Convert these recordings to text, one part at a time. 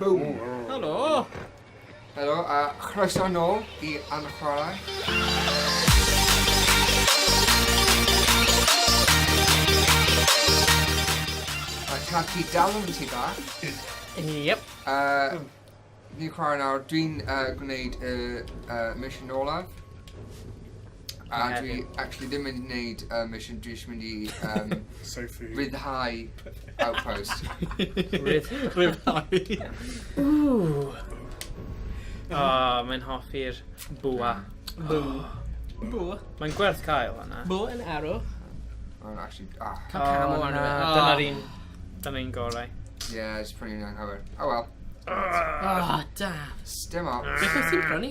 Boom. Helo! Helo, a chroeso nôl i Anchwarae. Mae Cati dal yn tŷ bach. Yep. Ni'n chwarae nawr, dwi'n gwneud y mission olaf. A dwi actually ddim mynd i wneud y mission, dwi eisiau mynd i Sophie. ryddhau outpost. Rhyddhau. Ooh. Oh, mae'n hoffi'r bwa. Bw. Bw. Mae'n gwerth cael hwnna. Bw yn arrow. Mae'n actually, ah, Cael camo arno fe. na, Dyna'r un. Dyna'r un gorau. yeah, it's prynu'n anghywir. Oh well, Oh, damn. dim ots. Beth wyt ti'n prynu?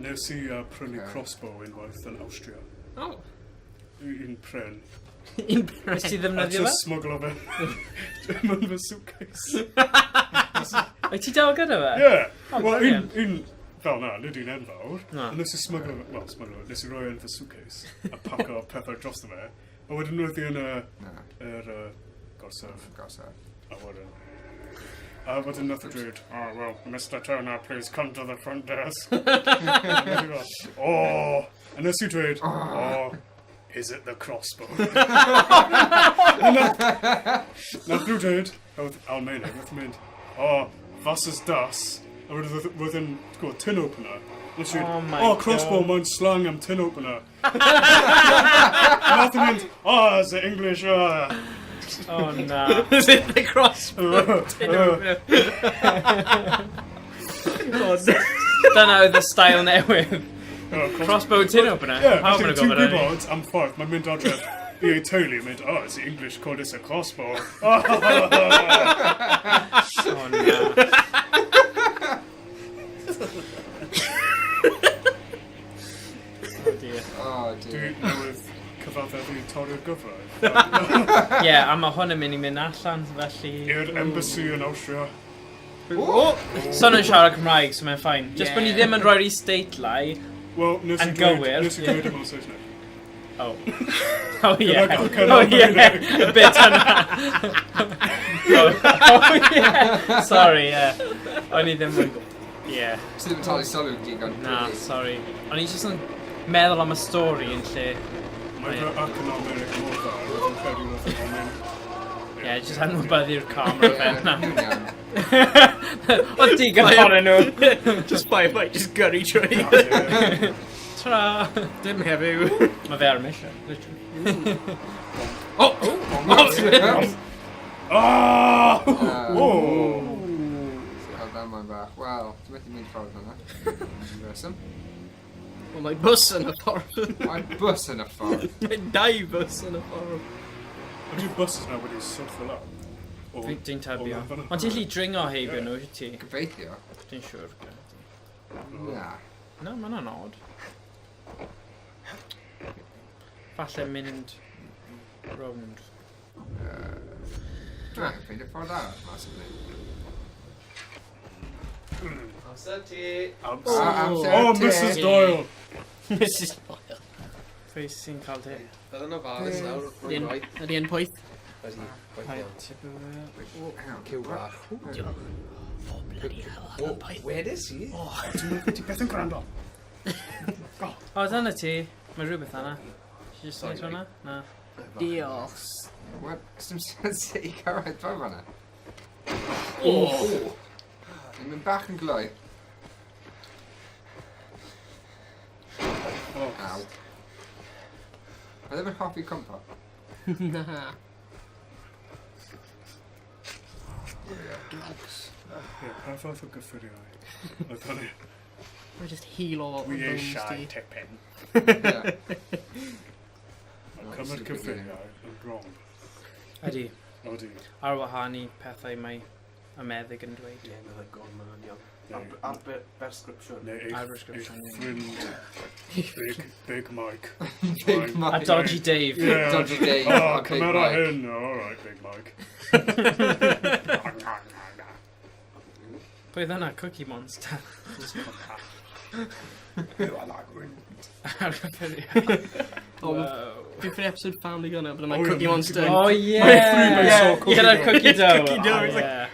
Nes i prynu Ocê. crossbow unwaith yn Austria. Oh. Un pren. Un Nes ti pren. A ddefnyddio fe? just smuglo fe. Mewn fy suitcase. Wyt ti dal gyda fe? Yeah. Oh, Wel, un, brilliant. un fel na, nid un enfawr. Na. Ond nes i smuglo fe, well, smuglo fe, nes i roi yn fy suitcase a paco pethau drosto fe. A wedyn roedd hi yn y, Na, yr gorsaf. gorsaf. A wedyn. A wedyn nath o dweud, oh, well, Mr Turner, please come to the front desk. A nes i fel, oh! A nes i dweud, oh, is it the crossbow? A nath nhw dweud, oedd Almaeneg, nath mynd, oh, was ist das? A wedyn roedd yn, ti'n gwybod, tin opener. Nes i Oh dweud, my oh, crossbow, God. mae'n slang am tin opener. Nath nhw mynd, oh, it's the English, Oh na. Is it the crossbow? Tin opener. Oh, no. Dyna oedd y style newydd. Oh, Crossbow tin opener. Yeah, Pawb felly yn ti'n gwybod hynny. gwybod am ffordd mae'n mynd adref i ei teulu, mynd, oh, it's the English call this a crossbow. Oh na. Oh dear. Oh Dwi dear. newydd cyfaddef i torri'r gyfraith. Ie, a mae hwn yn mynd i mynd allan, felly... I'r embassy yn Austria. Oh! Son yn siarad Cymraeg, so mae'n fine. Just bod ni Yeah. ddim yn rhoi'r isdeitlau. Wel, nes i Yn dweud, gywir. nes i dweud yma Saesneg. Oh. Oh yeah. Gydag acen Oh yeah. Almaeneg. Y bit yna. Oh yeah. Sorry, yeah. O'n i ddim yn... Yeah. Sydd ddim yn talu sylw digon. Na, really. sorry. O'n i jyst yn meddwl am y stori yn lle... Mae fy acen Almaeneg mor dda, roedd yn credu roedd yn Almaeneg. Yeah, just anwybyddu'r camera Ie, fe na. nhw'n iawn. Oedd digon ohonyn nhw. Just by like, just gyrru trwy. Yeah. Tra. Dim heddiw. Mae fe ar mission, literally. Oh! Oh! Ah! Oh! Cael damwain bach. Wel, dwi'n methu mynd ffordd yna. Am reswm. Wel, mae bws yn y ffordd. Mae bws yn y ffordd. Mae dau bws yn y ffordd. Ydy'r buses na wedi syrthio lawr? Dwi'n O, tybio. fan'na. Ond ti'n gallu dringo heibio nhw, wyt ti? Gobeithio. Dwi'n siŵr. Na. Na, mae hwnna'n odd. Falle mynd rownd. Dwi'n angen ffeindio ffordd arall, massively. Amser ti. Amser. Ah, amser Oh, te. Mrs Doyle! Mrs Doyle. Pwy sy'n cael te? Bydd yn ofalus nawr, rwy'n rhoi. Ydy yn poeth? Ydy, poeth iawn. Hang on. Cyw bach. Diolch. Oh, bloody hell, O, yn poeth. wedes i? Ti beth yn gwrando? O, dyna ti. Mae rhywbeth yna. Ti jyst Sorry, wneud hwnna? Na. Diolch. What? Sdim sens i cyrraedd fel fan'na. Oh! Dwi'n mynd bach yn gloi. Oh. Aw. Mae ddim yn hoffi cwmpo. Na. There we go. Ie, pa fath o gyffuriau? Oedd hynny. Mae just heal o Dwi bones eisiau ti. tipyn. Yeah. Mae cymryd cyffuriau yn wrong. Ydy. Odi. Ar wahân i pethau mae y meddyg yn dweud. Ie, meddygon, ma' hwnna'n iawn. Neu, Ar prescription. neu eich, Ar eich prescription, ie. ffrind Big, Big Mike. Big A Mike. Dodgy Dave. Yeah. Dodgy Dave. Oh, a Big cymera Mike. hyn. All right, Big Mike. Pwy oedd yna? Cookie Monster. Ar gyffuriau. Oh, Wow. Dwi'n ffeindio episode Family Guy nawr, but mae Oh, Cookie yeah. Monster. Oh yeah! My three-way saw cookie Gyda'r dough. cookie dough. Cookie dough, Oh, it's like- yeah.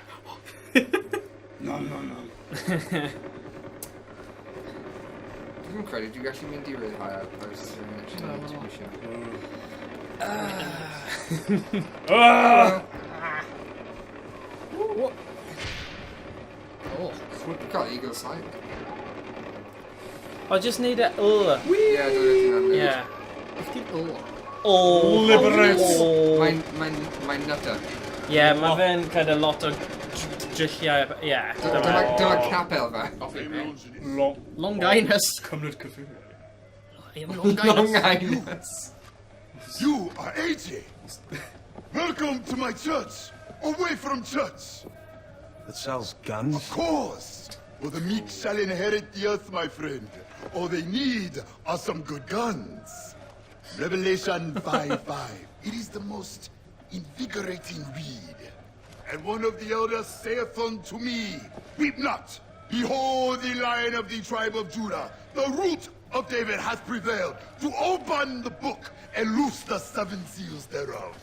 Dwi'n credu dwi'n gallu mynd i ryddhau outposts yn actually Oh. need to be sure. Ah! Oh. We've got eagle sight. O, just neud e l. Yeah, dwi'n meddwl. Yeah. Beth di'r o? O. Liberate. O. Mae'n mae'n mae'n nutter. Yeah, mae fe'n kind of lot o drylliau. Yeah. Dyma dyma capel fe. Long... Longinus. Cymryd cyffuriau. I am Longinus. Longinus. You are AJ. Welcome to my church. Away from church. That sells guns? Of course. For the meek shall inherit the earth, my friend. All they need are some good guns. Revelation 5:5. It is the most invigorating read. And one of the elders saith unto me, Weep not. Behold, the Lion of the tribe of Judah, the root of David hath prevailed to open the book and loose the seven seals thereof.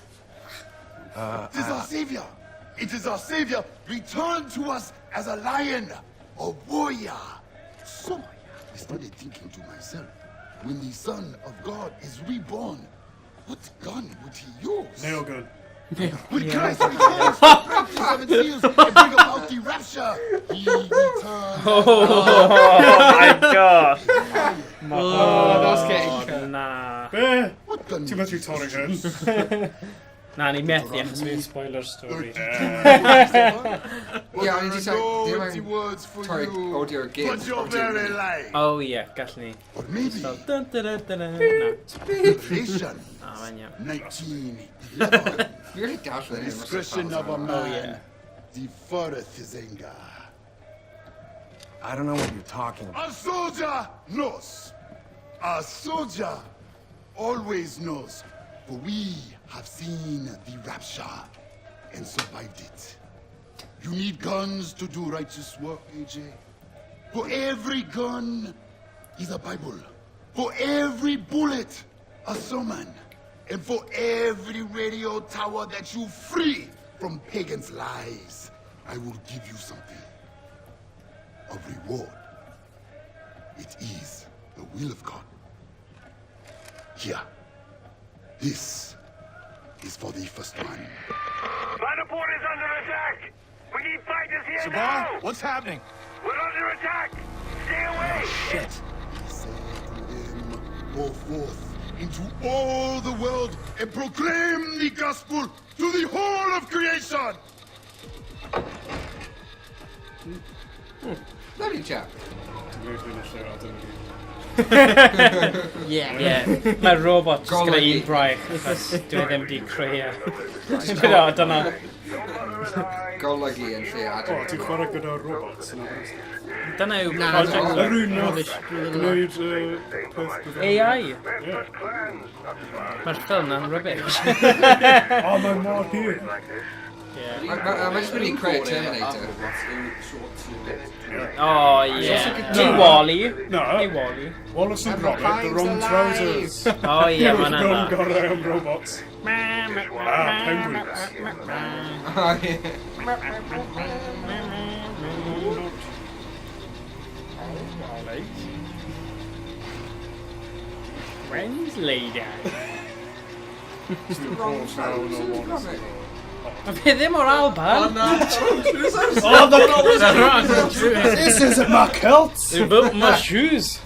It is our savior. It is our savior returned to us as a lion, a warrior. So I started thinking to myself, when the Son of God is reborn, what gun would he use? Nail gun. When Christ returns to break the seven seals and bring about the rapture, he returns. Oh my gosh. Oh, that's getting cut. Na. Be? What gun Ti'n would methu Jesus torri hyn. choose? Na, ni methu achos fi'n spoiler story. Well, Yeah, I need there to are say- no do you empty mind- words for Torri you, audio game. but your audio very game. life. Oh yeah, gallwn ni. Or maybe Fel dun dun dun dun dun. Na. Revelation Na, mae'n iawn. 19:11. Fi wedi darllen The hyn. discretion of a man Oh, yeah. deferreth his anger. I don't know what you're talking about. A soldier knows. A soldier always knows. For we have seen the rapture and survived it. You need guns to do righteous work, AJ. For every gun is a Bible. For every bullet, a sermon. And for every radio tower that you free from pagans' lies, I will give you something. A reward. It is the will of God. Here. This is for the first one. Matterport is under attack! We need fighters here now! What's happening? We're under attack! Stay away! Shit. He said to them, Go forth into all the world and proclaim the gospel to the whole of creation! Lovely chap. Ti'n gwneud hyn lle a dyna ni. Yeah. Yeah. Mae'r robot just gyda Golygu. un braich achos dwi e ddim di creu e. Dyna, dyna. Golygu yn lle O, Adam. ti'n chwarae gyda robots yn agos. Dyna yw Na, project na. Yr un nath Rubbish. gwneud peth gyda... AI. Yeah. Mae'r ffilm na'n rubbish. O, mae mor hir. Yeah. Mae jyst wedi creu Terminator. Oh, yeah. Hey, Wall-E. Na. Hey, Wall-E. Wallace and And Gromit, the the wrong time's trousers. Oh, yeah, With mae'n gun yna. gorau am robots. Ah, penguins. Oh, yeah. When's later? Two balls now, no Wallace. Gromit. Mae fe ddim o'r Alban. Oh, the... This isn't my kilt! They built my shoes.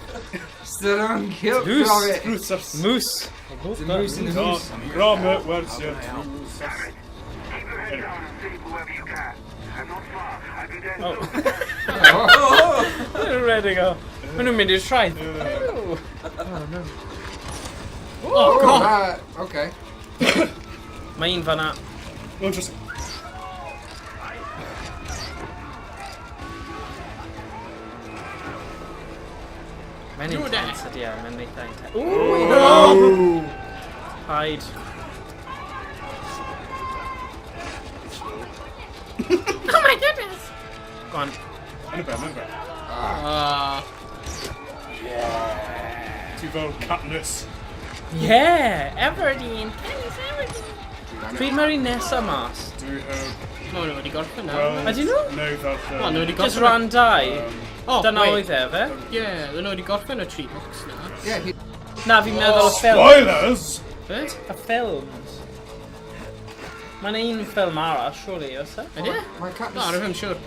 Still on kill Moose. Gromit. Trwsers. Moose. The moose in the moose. Gromit, where's your trwsers? Keep your head down and save whoever you can. I'm not far. I'll be there Oh. soon. They're ready to go. Maen nhw'n mynd i'r traeth. Oh, God. Okay. Mae un fan'na. No, just... Mae'n intense ydi e, mae'n eitha intense. Ooh! Hide. Oh my goodness! Go on. Yn y ben, yn y ben. Ah. Ti fel Katniss. Yeah! Everdeen! Katniss Everdeen! Pryd mae'r un nesa mas? Dwi heb Mae nhw wedi gorffen nawr. Ydyn nhw? Neu falle... Wel, nhw wedi Just gorffen. rhan 2. Oh, Dyna wait. oedd e, fe? Ie, yeah, nhw wedi gorffen y tri books na. Yeah, he... Na, fi'n meddwl y ffilm. Spoilers! Beth? Y ffilms. Mae'n un ffilm arall, surely, oes e? Ydy e? Mae Katniss... Na, rwy'n siŵr.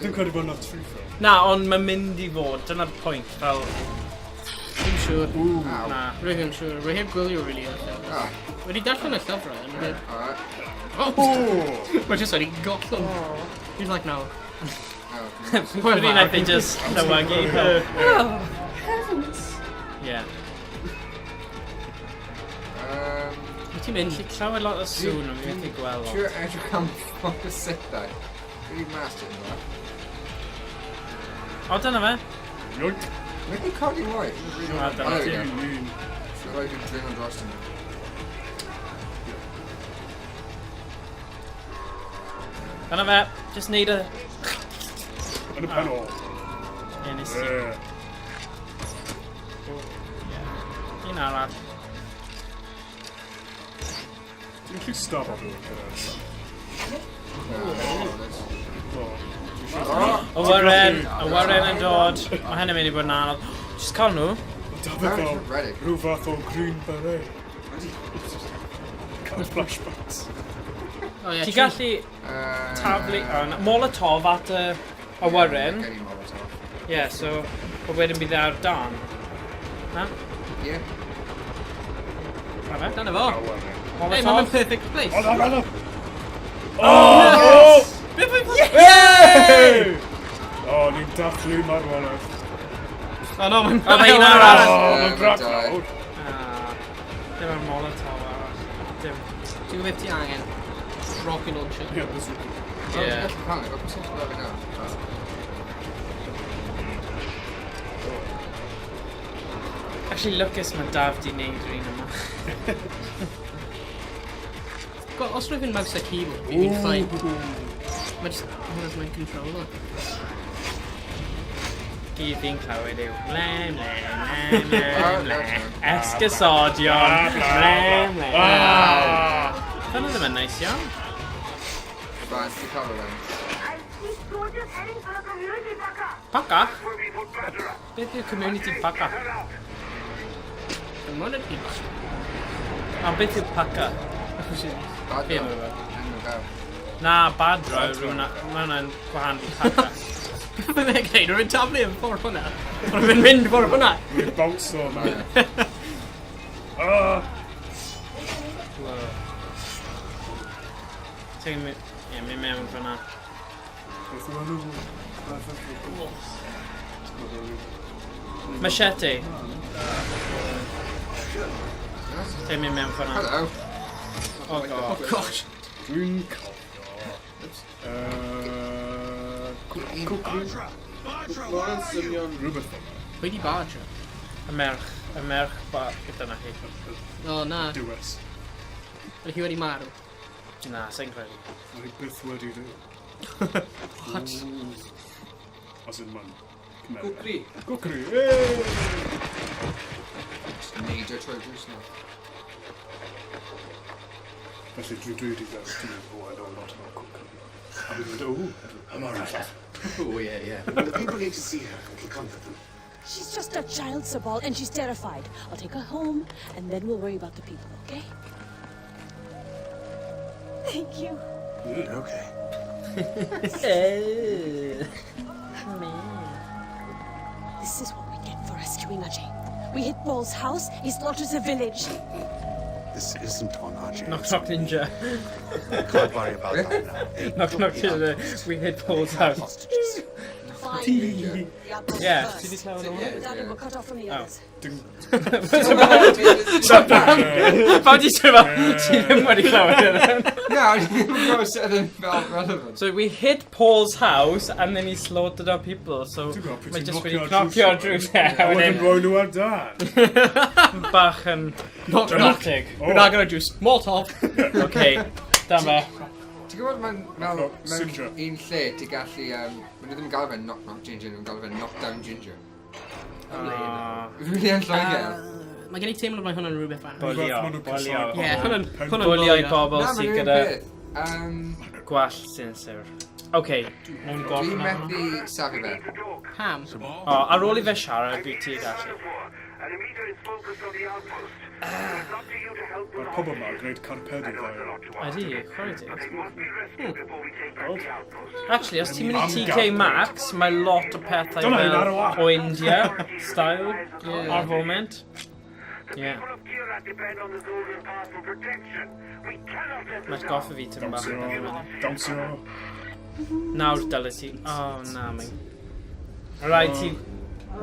Dwi'n credu bod yna tri ffilm. Na, ond mae'n mynd i fod. Dyna'r pwynt, fel... Dwi'n siŵr. Ow. Na. Rwy'n ddim siŵr. Rwy heb gwylio really y llyfr. Ah, Wedi darllen y llyfrau. Ond wedi... alright. Oh! Mae jyst wedi gollwng. He's like, no. Oh, Fi'n credu wnaeth e just llywagu. Oh, heavens. Yeah. Wyt ti'n mynd? Felly clywed lot o sŵn, ond fi'n methu gweld Trio lot. edrych am focusethau. Really master yma. O, dyna fe. Yoink. Wedi codi mwy. O, dyna Oh, there we ti. go. So rhaid i'n dringo dros nhw. Dyna fe. Just neud y... Yn y pen ôl. Ie, nes i. Yeah. Ie. Un arall. Ti'n gallu stab rhywun gyda. Y waren, y waren yn dod. Mae hynny'n mynd i bod yn anodd. Just cael nhw. Dafydd fel Reddick. rhyw fath o green beret. Cael flashbacks. Oh, yeah, Ti'n gallu taflu... O, na, Molotov at y awyren. Getting Molotov. Ie, so... O wedyn bydd e ar dan. Na? Yeah. Na fe? Dyna fo. Awyren. Hey, mae'n Molotov. perfect place. O, na, na, na! Oh! Hey! O, ni'n dathlu marwolaeth. Oh no, mae'n... O, mae un arall. O, mae'n grac die. nawr. Ah, Dim ar Molotov arall. Dim. Ti'n gwybod beth ti angen? Rocket launcher. Ie, bazooka. Oh, Ie. ti'n gallu cael nhw. Sut ti'n gallu nawr? Actually, lwcus mae Daf di wneud yr un yma. Go, os rwy'n mouse a keyboard, fi'n fine. Mae just... Hwnna'n mae'n controller. Gyd fi'n clywed yw ble, ble, ble, ble, Oh, ble. that's Esgusodion. Ble, ble. Ah! Hwnnw ddim yn neis iawn. Fine, ti'n cael nhw then. I see soldiers heading for the community bunker. Paca? Will be put better. Beth yw community paca? Community bunker. O, beth yw paca? Bad Be draw. yw e? Enw gael. Na, badro, rhywun mae hwnna'n gwahanol i paca. Beth mae'n gwneud? Rwy'n taflu yn ffordd hwnna. Rwy'n mynd ffordd hwnna. Rwy'n bounce o, man. Ah! Wow. Ti'n mynd, ie, mynd mewn fyna. Beth yw enw? Machete. Ti'n mynd mewn fyna. Hello. Oh god. Oh gosh. Dwi'n cofio. Cwcri. Lawrence Synion. Rhywbeth fel 'na. Pwy di Barger? Y merch ba, dyna hi. O, na. Dewis. Ydy hi wedi marw. Na, sa'n credu. Mae byth wedi dw. What? As in man. Cwcri. Cwcri. Hey! Just neidio trwy drws nhw. Felly dwi dwi wedi gweld, dwi'n meddwl, oh, I know a lot about cwcri. A dwi'n mynd, oh, I'm all right. Oh, yeah, yeah. The people need to see her. It'll comfort them. She's just a child, Sabal, and she's terrified. I'll take her home, and then we'll worry about the people, okay? Thank you. Okay. This is what we get for rescuing Ajay. We hit Paul's house, he slaughters a village. This isn't on Ajay. Knock knock ninja. Can't worry about that now. They Knock took knock the ninja. outpost. We hit Paul's They have house. hostages. Fine. Yeah. The outpost Ti di first. clywed hwnna? Without it, we're cut off from the Oh. others. Pam ti sef fel, ti ddim wedi clywed hynna? Na, o'n i ddim yn gwybod sut oedd yn fel relevant. So we hit Paul's house and then he slaughtered our people. So Ti'n gwybod, pryd mae ti'n just wedi cnocio'r cnocio'r drws drws e. A wedyn Wedyn roi nhw ar dan. bach yn Knock, knock. dramatic. We're not gonna do Molotov. Okay, dyma. Ti'n gwybod mewn, mewn, Knock, mewn Ginger. un lle ti'n gallu, maen nhw ddim yn galw fe'n knock knock ginger, nhw'n galw fe'n knock down ginger. Ah, Really yn Lloegr. Mae gen i teimlo mae hwnna'n rhywbeth arall. Bwlio, Maen nhw'n bwlio. casau Ie, hwnna'n Pen- hwnna'n Bwlio i bwlio. bobl Na, maen sydd nhw'n gyda peth. Gwall sensor. OK, mewn Dwi'n gorffen ar hwnna. methu safio fe. Pam? O, ar ôl i fe siarad, dwi ti gallu. Mae'r pobl yma yn gwneud carpedi dda iawn. Ydy, chwarae teg. Actually, os ti'n mynd i Am TK garped. Maxx, mae lot o pethau Dyna un fel ar y wal. o India style ar foment. Yeah. Mae'r goffa fi tipyn bach yn Dawnsio, beth. dawnsio. Nawr dyle ti... Oh, na, mae'n... Rhaid ti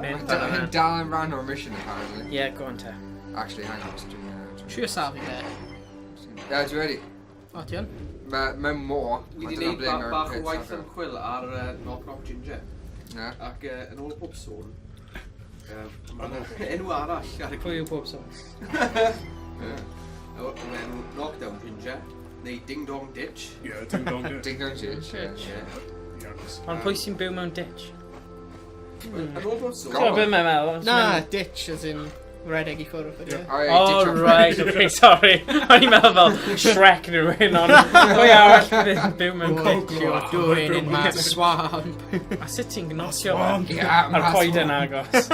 mynd fel Hyn yna. dal yn rhan o'r mission, apparently. Yeah, go on te. Actually, hang on. Trio safi fe. Yeah, dwi wedi. O, ti yn? Mewn môr. Wi Mae wedi dyna gwneud ble mae'r bach o peth waith safio. ymchwil ar Knock Knock Ginger. Na. Ac yn ôl pob sôn, mae 'na enw arall ar y Pwy yw pob sôn? O'r enw Knockdown Ginger, neu Ding Dong Ditch. Yeah, ding dong ditch. Ding dong ditch. Yeah. Yeah. Yes. Ond pwy sy'n byw mewn ditch? Yn ôl pob sôn, Ti'n gwybod beth mae'n meddwl? Na, ditch, as in redeg i ffwrdd. ydy e? Oh, yeah, Oh, ditch off. right, okay, sorry. O'n i'n meddwl fel Shrek neu rhywun, ond pwy arall yn byw mewn What ditch? you're doing in my swamp. A sut ti'n gnosio fe? Swamp. Yeah, Ar mas coeden o. agos.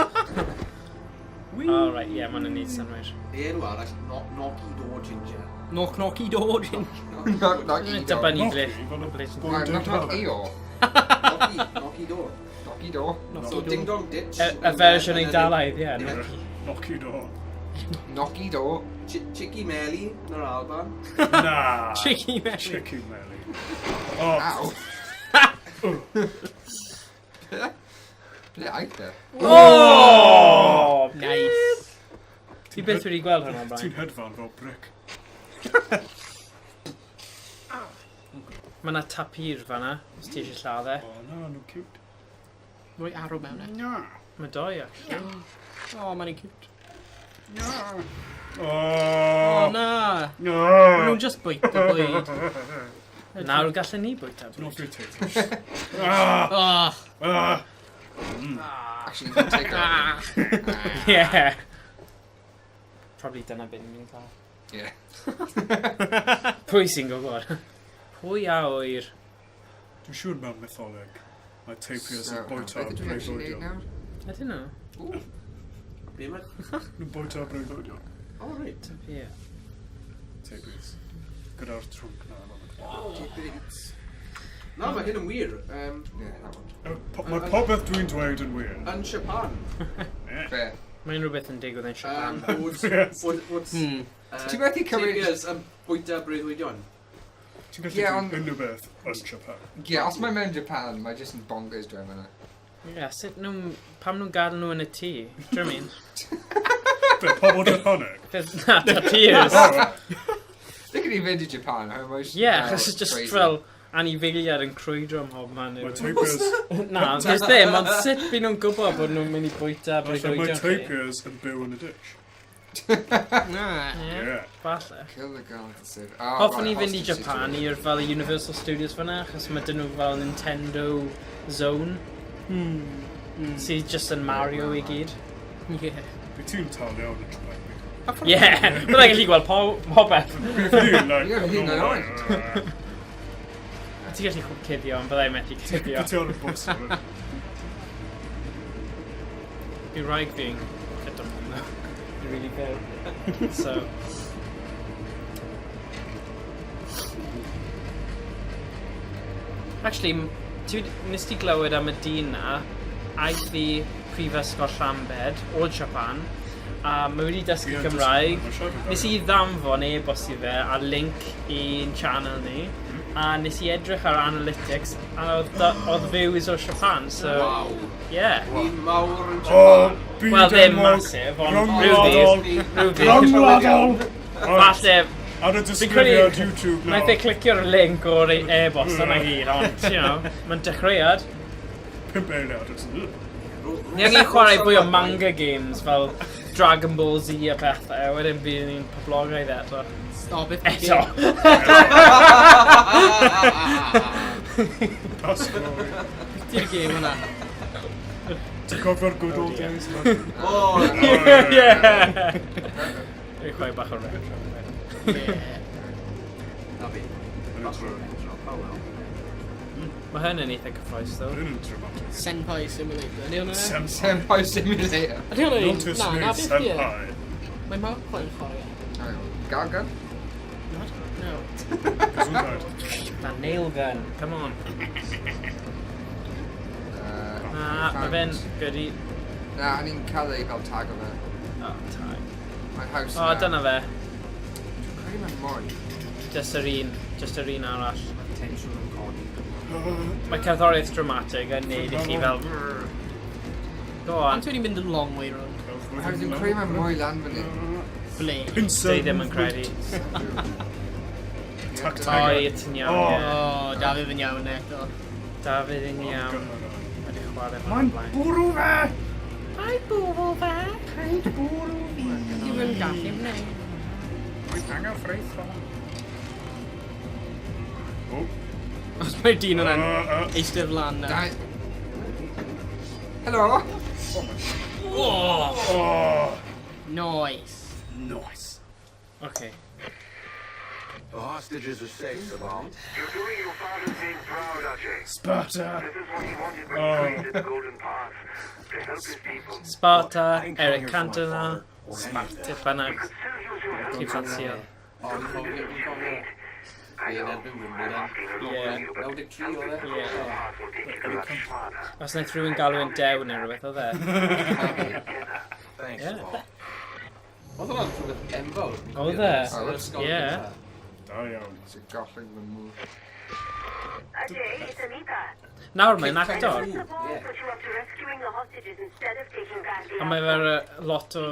Oh, right, yeah, mae'n neud synwyr. neu enw arall, Knocky Door Ginger. Knock knocky door. Knock knock Dwi'n Eeyore. dibynnu ble. Knocky, fel y ble ti'n- bwyd Knock yn knock dal. Eeyore. Knocky, Knocky Door. Knocky door. So Ding Dong Ditch. Y fersiwn Eidalaidd, ie. Ie. Knocky door. Knocky door. Chicky Meli yn yr Alban. Na. Cheeky man. Chicky Melly. Oh, Ow. Ble aeth e? Oh! Nice. Ti byth wedi gweld hwnna, ti'n Brian? hedfan fel brick. Mae yna tapir fanna, os ti eisiau lladd e. Oh, na, nhw'n cute. Rwy arrow mewn e. Na. Mae doi, actually. O, mae'n cute. Na. O, Oh. na. No. Maen nhw'n just bwyta bwyd. Nawr gallen ni bwyta Dwi'n bwyd. hoffi taters. Ah! Oh, Ah! Actually, you can take that. Yeah. Probably dyna beth ni'n mynd cael. Yeah. Pwy sy'n gwybod? Pwy a oer? Dwi'n siŵr mewn mytholeg, mae tapirs So, yn bwyta beth ydw i'n actually neud breuddwydion. nawr? I don't know. Ooh. Be mae? Nhw'n bwyta breuddwydion. Oh, right. Tapir. Tapirs. Gyda'r trwnc na. Na, mae hyn yn wir. Yeah, that one. Mae popeth dwi'n dweud yn wir. Yn Japan, Fair. Mae'n rhywbeth yn digwydd yn Japan. bod, Yes. bod Ti'n methu cymryd- tapirs yn bwyta breuddwydion. Ti'n gallu Ie, dweud ond- unrhyw beth yn Japan. Yeah, os mae'n mewn Japan, mae jyst yn bonkers dwi'n fyna. Yeah, sut nhw'n... Pam nhw'n gadael nhw yn y tŷ? Do you know what I mean? Be, pobl Japaneg? Na, tapirs. They could even fynd i Japan, how much? Yeah, achos it's just crazy. fel anifeiliad yn crwydro ym mhob man. Mae tapirs... Na, there's ddim, ond sut byd nhw'n gwybod bod nhw'n mynd i bwyta Falle mae breuddwydion chi? tapirs yn byw yn y ditch. na. Yeah, Yeah. falle. Kill the girl to save. Oh, Hoffwn i right, fynd i hostage Japan situation. i'r fel y Universal Studios fyna, achos mae dyn nhw fel Nintendo Zone, sydd just yn Mario i gyd. Yeah. Fi ti'n tal iawn yn Japan. Yeah, byddai'n gallu gweld popeth. Fi like... Ie, fi hyd yn oed. Ti'n gallu cuddio, ond byddai'n methu cuddio. Fi ti ar y bws. yma. Fi rhaid fi'n gyda hwnna. Fi'n really byw. So... Actually, nes ti glywed am y dyn na, aeth i Prifysgol Llambed o Japan, a mae wedi dysgu Ie, Cymraeg. mae'n siarad amdano. Nes i ddanfon e-bost i fe a link i'n channel ni, a nes i edrych ar analytics, a oedd views o Japan, so... Waw. Yeah. Un mawr yn O, Japan. byd Wel, ddim enwog, massive, ond rhyw Rhyngwladol. ddydd. Rhyw ddydd. Rhyngwladol! Right, Falle, Ar y fi'n disgrifiad credu- YouTube wnaeth e nawr. clicio'r link o'r e-bost yna gyd, ond, you know, mae'n dechreuad. 5 eiliad. it's- Ni angen chwarae fwy o manga games fel Dragon Ball Z a pethau, wedyn bydd ni'n poblogaidd eto. O, beth Eto! That's glory. Di'r gêm hwnna. Ti'n cofio'r good old dear. days? O, Yeah! Dwi'n chwarae bach o retro. Yeah. na fi. Yn dramatic. Oh well. Mae hyn yn eitha cyffroes, though. Yn dramatic. Senpai Simulator. Ydy hwnna? Senpai. Senpai Simulator. Ydy hwnna un? Notice Na, me, na, beth yw e? senpai. Mae Mark yn chwarae. Gal gun? Not? No. Gesundheit. Na nail gun, come on. Na, mae fe'n gyda... Na, o'n i'n cael ei fel tag o fe. Oh, tag. Mae'n haws O, dyna fe. Dwi'n credu mae'n mwy. Just yr un, just yr un arall. Tensiwn yn codi. Mae cerddoriaeth dramatic yn neud i chi fel... Go on. Ond ti wedi mynd y long way round. Oherwydd dwi'n credu mae'n mwy lan fyny. Ble? Dwi ddim yn credu. Tuck O, tiger. ie, ti'n iawn, Oh. ie. O, Dafydd yn iawn eto. Dafydd yn iawn. Wedi chwarae hwn Mae'n o'r blaen. bwrw fe! Mae'n bwrw fe! Paid bwrw fi! Ddim yn gallu wneud. Mae'n angen ffreithlon. O, Os mae'r dyn yna'n eistedd lan na. Helo! Oh, Nice. nice. Okay. The hostages are safe, Sabal. You're doing your father's name proud, Ajay. Sparta! This is what he wanted when Oh. he created the Golden Path. To help his people. Sparta, I didn't come Eric here for my Cantona, father or any of them. Tip bynnag. Still use your help. Ti ffansio. O, fi'n cofio, fi'n cofio. Fe yn erbyn Wimbledon. Ie. 93 oedd e? Ie. Path will take you to Lakshmana. Os wnaeth rhywun galw yn dew neu rhywbeth, oedd e? Thanks, Yeah. Sabal. Oedd hwnna'n rhywbeth enfawr. Oedd e? Yn yr ysgol Ie. gynta. Da iawn. Sy'n gollen fy mwy. Ajay, it's Anita. Nawr mae'n actor. Sabal Yeah. put you up to rescuing the hostages instead of taking back the A mae fe'r lot o...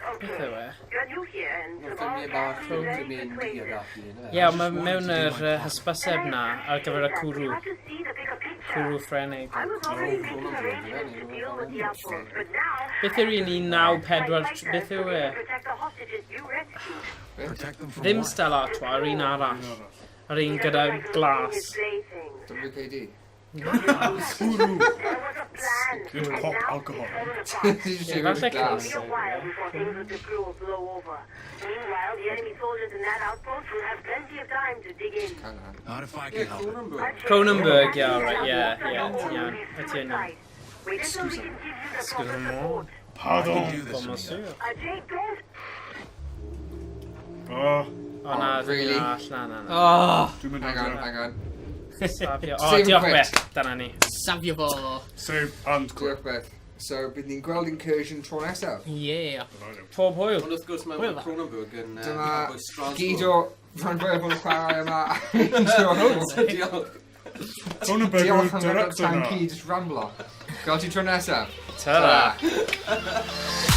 Okay. Beth yw e? You're new here and Mae'n Sabal ffilmiau bach, can be very ffilmiau indie ag persuasive. ati, yndyfe? Ie, ond mae mewn yr hysbyseb na ar gyfer y cwrw. You have to see the bigger picture. Cwrw Ffrenig. I was already Oh, making Cronenberg, arrangements yeah, to deal with the outpost, but now Beth yw'r un 194... Beth yw e? protect the hostages you rescued. Protect them from Ddim what? Stella Artois, yr un arall. Yr un gyda glas. WKD. There was a plan. Good pop alcohol. Ie, falle Glas. Be a while before things with the crew will blow over. Meanwhile, the enemy soldiers in that outpost will have plenty of time to dig in. Not if I Ie, can help it. Cronenberg. Cronenberg, ie, alright, ie, ie, ti'n iawn. Ti yn iawn. Wait until we can give you the proper Excusez-moi. support. I Pardon. can do this, Bon Anita. monsieur. Ajay, don't Oh, O na, Oh, ddim really? un arall, na, na, na. Oh, dwi'n mynd Hang on, adre. hang on. Safio. O, Save diolch and quit. Beth, dyna ni. safio fo. Save and quit. Diolch Beth. So, bydd ni'n gweld Incursion tro nesaf. Yeah. Pob hwyl. Ond wrth gwrs mae Wel, Cronenberg yn Dyma bwys Strasbourg. gyd o rhan fwyaf o'r chwarae yma. Diolch Diolch. Cronenberg yw'r am gwrando director na. tanki, just ramblo. Gweld ti tro nesaf. Ta-ra. Ta.